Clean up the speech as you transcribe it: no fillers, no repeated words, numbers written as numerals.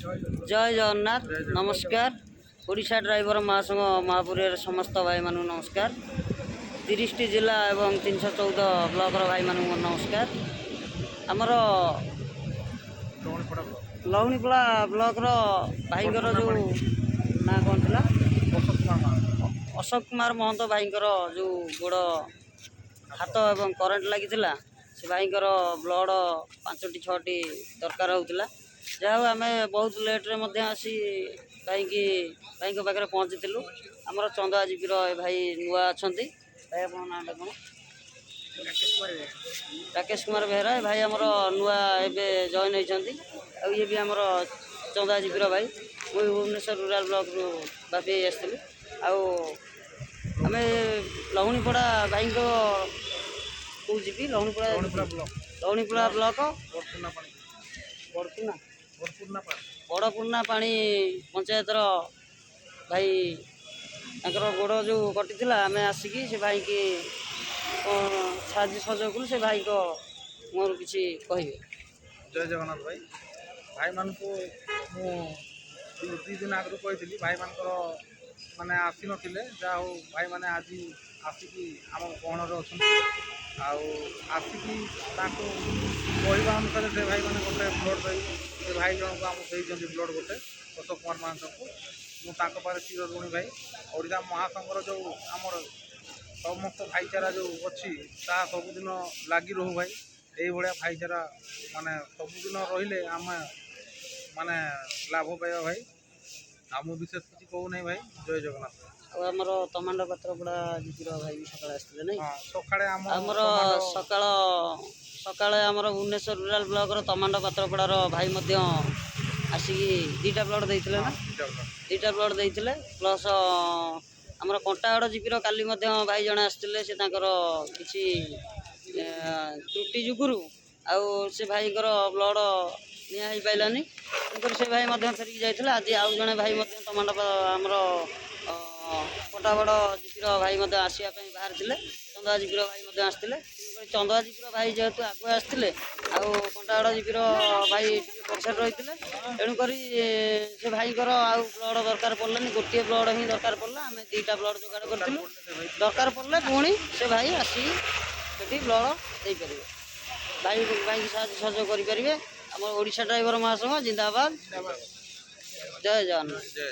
ଜୟ ଜଗନ୍ନାଥ। ନମସ୍କାର। ଓଡ଼ିଶା ଡ୍ରାଇଭର ମହାସଂଘ ମହାପୁରୀର ସମସ୍ତ ଭାଇମାନଙ୍କୁ ନମସ୍କାର। 30ଟି ଜିଲ୍ଲା ଏବଂ 314 ବ୍ଲକର ଭାଇମାନଙ୍କୁ ମୋର ନମସ୍କାର। ଆମର ଲହୁଣୀପଡ଼ା ବ୍ଲକର ଭାଇଙ୍କର ଯେଉଁ ନାଁ କ'ଣ ଥିଲା? ଅଶୋକ କୁମାର ମହନ୍ତ ଭାଇଙ୍କର ଯେଉଁ ଗୋଡ଼, ହାତ ଏବଂ କରେଣ୍ଟ ଲାଗିଥିଲା, ସେ ଭାଇଙ୍କର ବ୍ଲଡ଼ ପାଞ୍ଚଟି ଛଅଟି ଦରକାର ହେଉଥିଲା। ଯାହା ହଉ, ଆମେ ବହୁତ ଲେଟ୍ରେ ମଧ୍ୟ ଆସି ଭାଇଙ୍କ ପାଖରେ ପହଞ୍ଚିଥିଲୁ। ଆମର ଚନ୍ଦା ଜିପିର ଏ ଭାଇ ନୂଆ ଅଛନ୍ତି। ଭାଇ, ଆପଣଙ୍କ ନାଁଟା କ'ଣ? ରାକେଶ କୁମାର ବେହେରା। ଏ ଭାଇ ଆମର ନୂଆ ଏବେ ଜଏନ୍ ହେଇଛନ୍ତି ଆଉ ଇଏ ବି ଆମର ଚନ୍ଦା ଜିପିର ଭାଇ। ମୁଁ ଭୁବନେଶ୍ୱର ରୁରାଲ୍ ବ୍ଲକରୁ ବାପି ହେଇ ଆସିଥିଲି। ଆଉ ଆମେ ଲହୁଣୀପଡ଼ା ଭାଇଙ୍କ କେଉଁ ଯିବି? ଲହୁଣୀପଡ଼ା, ଲହୁଣୀପଡ଼ା ବ୍ଲକ ବଡ଼ପୁନା ବଡ଼ପୁନା ପାଣି ପଞ୍ଚାୟତର ଭାଇ, ତାଙ୍କର ଗୋଡ଼ ଯେଉଁ କଟିଥିଲା, ଆମେ ଆସିକି ସେ ଭାଇକି ସାହାଯ୍ୟ ସହଯୋଗ କଲୁ। ସେ ଭାଇଙ୍କ ମୋର କିଛି କହିବେ। ଜୟ ଜଗନ୍ନାଥ ଭାଇ। ଭାଇମାନଙ୍କୁ ମୁଁ 2 ଦିନ ଆଗରୁ କହିଥିଲି, ଭାଇମାନଙ୍କର ମାନେ ଆସିନଥିଲେ। ଯାହା ହଉ, ଭାଇମାନେ ଆଜି ଆସିକି ଆମ ଗହଣରେ ଅଛନ୍ତି। ଆଉ ଆସିକି ତାଙ୍କୁ କହିବା ଅନୁସାରେ ସେ ଭାଇମାନେ ଗୋଟେ ବ୍ଲଡ଼ ଦେଇ ସେ ଭାଇ ଜଣକୁ ଆମକୁ ଦେଇଛନ୍ତି ବ୍ଲଡ଼ ଗୋଟେ, ଅଶୋକ କୁମାର ମହାନ୍ତଙ୍କୁ। ମୁଁ ତାଙ୍କ ପାଖରେ ଚିର ଋଣୀ ଭାଇ। ଓଡ଼ିଶା ମହାସଂଘର ଯେଉଁ ଆମର ସମସ୍ତ ଭାଇଚାରା ଯେଉଁ ଅଛି, ତାହା ସବୁଦିନ ଲାଗି ରହୁ ଭାଇ। ଏଇଭଳିଆ ଭାଇଚାରା ମାନେ ସବୁଦିନ ରହିଲେ ଆମେ ମାନେ ଲାଭ ପାଇବା ଭାଇ। ଆଉ ମୁଁ ବିଶେଷ କିଛି କହୁନାହିଁ ଭାଇ। ଜୟ ଜଗନ୍ନାଥ। ଆଉ ଆମର ତମାଣ୍ଡ ପାତ୍ରପଡ଼ା ଜିପିର ଭାଇ ବି ସକାଳେ ଆସିଥିଲେ ନାଇଁ? ହଁ, ସକାଳେ ଆମ ଆମର ସକାଳ ସକାଳେ ଆମର ଭୁବନେଶ୍ୱର ରୁରାଲ୍ ବ୍ଲକର ତମାଣ୍ଡ ପାତ୍ରପଡ଼ାର ଭାଇ ମଧ୍ୟ ଆସିକି 2ଟା ବ୍ଲଡ଼ ଦେଇଥିଲେ ନା? 2ଟା ବ୍ଲଡ଼ ଦେଇଥିଲେ। ପ୍ଲସ୍ ଆମର କଣ୍ଟାଗଡ଼ ଜିପିର କାଲି ମଧ୍ୟ ଭାଇ ଜଣେ ଆସିଥିଲେ। ସେ ତାଙ୍କର କିଛି ତ୍ରୁଟି ଯୋଗୁରୁ ଆଉ ସେ ଭାଇଙ୍କର ବ୍ଲଡ଼ ନିଆ ହେଇପାରିଲାନି। ତେଣୁକରି ସେ ଭାଇ ମଧ୍ୟ ଫେରିକି ଯାଇଥିଲେ। ଆଜି ଆଉ ଜଣେ ଭାଇ ମଧ୍ୟ ତମାଣ୍ଡ ଆମର କଣ୍ଟାଗଡ଼ ଜିପିର ଭାଇ ମଧ୍ୟ ଆସିବା ପାଇଁ ବାହାରିଥିଲେ। ଚନ୍ଦା ଜିପିର ଭାଇ ମଧ୍ୟ ଆସିଥିଲେ। ତେଣୁକରି ଚନ୍ଦା ଜିପିର ଭାଇ ଯେହେତୁ ଆଗୁଆ ଆସିଥିଲେ ଆଉ କଣ୍ଟାଗଡ଼ ଜିପିର ଭାଇ ଟିକେ ପଛରେ ରହିଥିଲେ, ତେଣୁକରି ସେ ଭାଇଙ୍କର ଆଉ ବ୍ଲଡ଼ ଦରକାର ପଡ଼ିଲାନି। ଗୋଟିଏ ବ୍ଲଡ଼ ହିଁ ଦରକାର ପଡ଼ିଲା। ଆମେ 2ଟା ବ୍ଲଡ଼ ଯୋଗାଡ଼ କରିଥିଲୁ। ଦରକାର ପଡ଼ିଲେ ପୁଣି ସେ ଭାଇ ଆସି ସେଠି ବ୍ଲଡ଼ ଦେଇପାରିବେ, ଭାଇକି ସାହାଯ୍ୟ ସହଯୋଗ କରିପାରିବେ। ଆମର ଓଡ଼ିଶା ଡ୍ରାଇଭର ମହାସଂଘ ଜିନ୍ଦାବାଦ। ଜୟ ଜଗନ୍ନାଥ। ଜୟ।